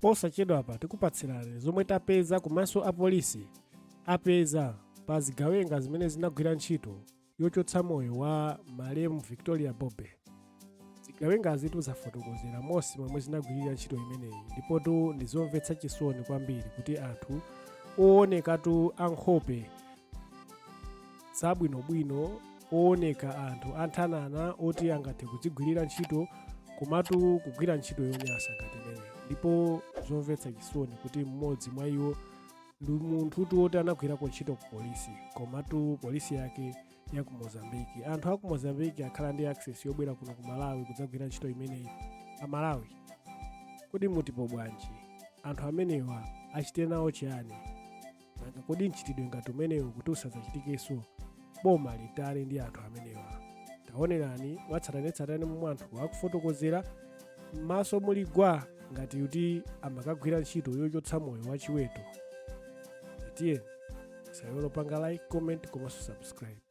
Posachedwapa tikupatsirani zomwe tapeza komanso apolisi apeza pa zigawenga zimene zinagwira ntchito yochotsa moyo wa malemu Victoria Bobe. Zigawengazitu zafotokozera monse momwe zinagwirira ntchito imeneyi ndipotu ndi zomvetsa chisoni kwambiri kuti anthu oonekatu ankhope zabwinobwino, ooneka anthu anthanana oti angathe kudzigwirira ntchito, komatu kugwira ntchito yonyansa ngati imeneyi. Ndipo zomvetsa chisoni kuti mmodzi mwa iwo ndi munthutu woti anagwirako ntchito ku polisi, komatu polisi yake ya ku Mozambique. Anthu a ku Mozambique akhala ndi access yobwera kuno ku Malawi kudzagwira ntchito imeneyi. Amalawi, kodi mutipo bwanji? Anthu amenewa achite nawo chiyani? Nanga kodi mchitidwe ngati umenewu kuti usadzachitikenso, boma litani ndi anthu amenewa? Taonerani mwatsatanetsatane momwe anthu akufotokozera, m'maso muli gwa ngati kuti amakagwira ntchito yochotsa moyo wa chiweto. Tiyeni, musaiwale kupanga like, comment komanso subscribe.